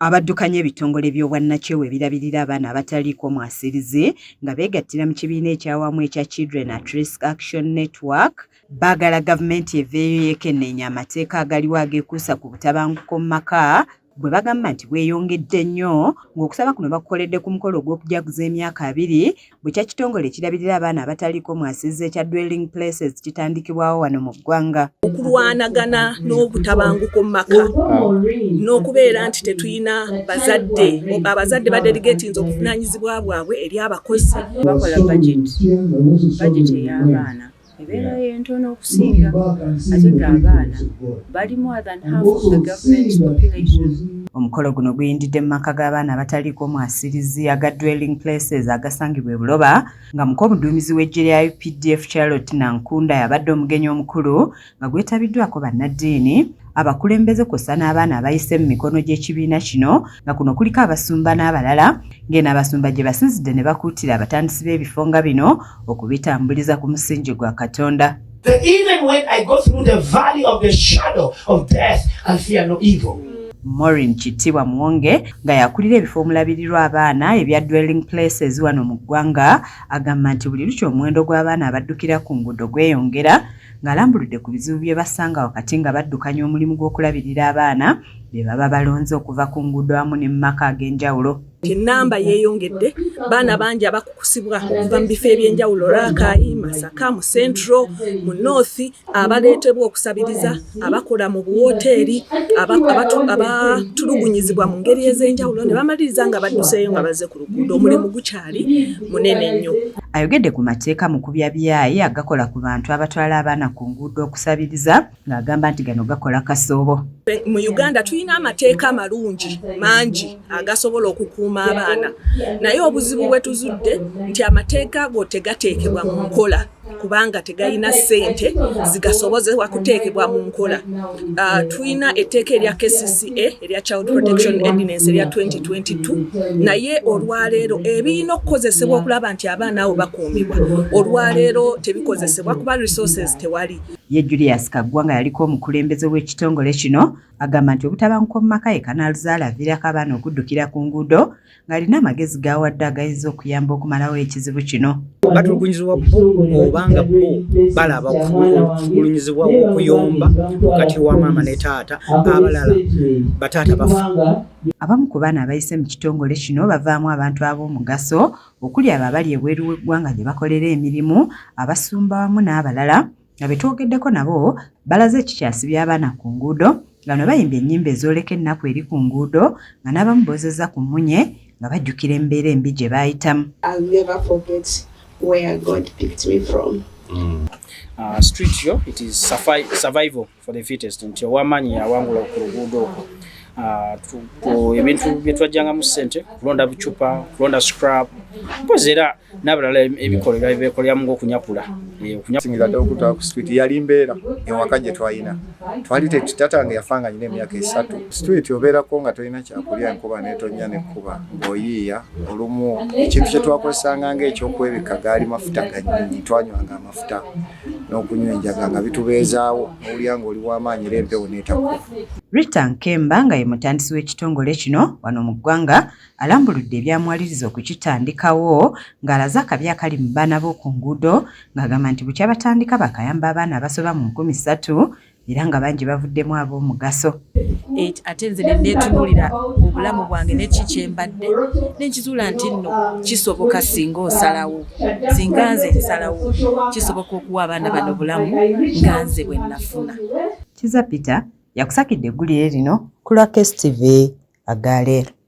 Abaddukanya ebitongole by'obwannakyewa ebirabirira abaana abataliiko mwasirizi nga beegattira mu kibiina ekyawamu ekya Children at Risk Action Network baagala gavumenti eveeyo yeekenneenya amateeka agaliwo ageekuusa ku butabanguko mu maka bwe bagamba nti bweyongedde nnyo. Ng'okusaba kuno bakukoledde ku mukolo ogw'okujaguza emyaka 20 bukya kitongole ekirabirira abaana abataliiko mwasirizi ekya Dwelling Places kitandikibwawo wano mu ggwanga. Okulwanagana n'obutabanguko mu maka n'okubeera nti tetulina bazadde, abazadde badelegatinze obuvunaanyizibwa bwabwe eri abakozi. Bakola budget ey'abaana ebeera entono okusinga, ate ng'abaana bali more than half of the government population. Omukolo guno guyindidde mu maka g'abaana abataliiko mwasirizi aga Dwelling Places agasangibwa e Buloba, nga muka omuduumizi w'eggye lya UPDF Charlotte Nankunda yabadde omugenyi omukulu, nga gwetabiddwako bannaddiini, abakulembeze kw'ossa n'abaana abayise mu mikono gy'ekibiina kino, nga kuno kuliko abasumba n'abalala, ng'eno abasumba gye basinzidde ne bakuutira abatandisi b'ebifo nga bino okubitambuliza ku musingi gwa Katonda. That even when I go through the valley of the shadow of death, I fear no evil. Maureen Kitibwa Muwonge, nga yakulira ebifo omulabirirwa abaana ebya Dwelling Places wano mu ggwanga, agamba nti buli lukya omuwendo gw'abaana abaddukira ku nguudo gweyongera, ng'alambuludde ku bizibu bye basanga wakati nga baddukanya omulimu gw'okulabirira abaana be baba balonze okuva ku nguudo wamu ne mu maka ag'enjawulo. Ennamba yeeyongedde, baana bangi abakukusibwa okuva mu bifo ebyenjawulo, Rakai, Masaka, mu Central, mu North, abaleetebwa okusabiriza, abakola mu buwooteeri, abatulugunyizibwa mu ngeri ez'enjawulo ne bamaliriza nga badduseeyo nga bazze ku luguudo. Omulimu gukyali munene nnyo. Ayogedde ku mateeka mukubya byayi agakola ku bantu abatwala abaana ku nguudo okusabiriza, ng'agamba nti gano gakola kasoobo. Mu Uganda tulina amateeka amalungi mangi agasobola okukuuma abaana, naye obuzibu bwe tuzudde nti amateeka ago tegateekebwa mu nkola kubanga tegalina ssente zigasobozebwa kuteekebwa mu nkola. Tulina etteeka erya KCCA erya Child Protection Ordinance erya 2022, naye olwaleero ebirina okukozesebwa okulaba nti abaana abo bakuumibwa olwaleero tebikozesebwa kuba resources tewali. Ye Julius Kaggwa, nga yaliko omukulembeze w'ekitongole kino, agamba nti obutabanguko mu maka ye kanaaluzaala aviirako abaana okuddukira ku nguudo, ng'alina amagezi g'awadde agayinza okuyamba okumalawo ekizibu kino. Batulugunyizibwa bo obanga bo balaba okutulugunyizibwa, okuyomba wakati wa maama ne taata, abalala bataata bafa. Abamu ku baana abayise mu kitongole kino bavaamu abantu ab'omugaso, okuli abo abali ebweru w'eggwanga gye bakolera emirimu, abasumba wamu n'abalala, nga be twogeddeko nabo balaze ekikyasibya abaana ku nguudo, nga no bayimbye ennyimba ezooleka ennaku eri ku nguudo, nga n'abamu boozezza ku mmunye nga bajjukira embeera embi gye baayitamu. I'll never forget where God picked me from. Street yo it is survival for the fittest, nti ow'amaanyi yawangula ku luguudo okwo. Ebintu bye twajjangamu ssente, kulonda bucupa, kulonda scrap, mpozi era n'abalala ebikolwa ebya beekoleramu ng'okunyakula. Singira ddala okutwala ku street yali mbeera ewaka gye twalina. Twali taata wange yafa nga nyina emyaka 3. Street obeerako nga tolina kyakulya, enkuba n'etonnya nekkuba ng'oyiiya. Olumu ekintu kye twakozesanga ng'ekyokwebikka gaali mafuta ga nnyonyi. Twanywanga amafuta n'okunywa enjaga nga bitubeezaawo, n'owulira ng'oli w'amaanyi era empewo n'etakkuba. Rita Nkemba, nga ye mutandisi w'ekitongole kino wano mu ggwanga, alambuludde ebyamuwaliriza okukitandikawo, ng'alaze akabi akali mu baana b'oku nguudo, ng'agamba nti bukya batandika bakayamba abaana abasoba mu 3000 era nga bangi bavuddemu ab'omugaso. Ate nze ne neetunuulira obulamu bwange neki kyembadde, nenkizuula nti nno kisoboka singa osalawo, singa nze nsalawo, kisoboka okuwa abaana bano obulamu nga nze bwe nafuna. Kiza Peter yakusakidde eggulire lino ku lwa KSTV agaleero.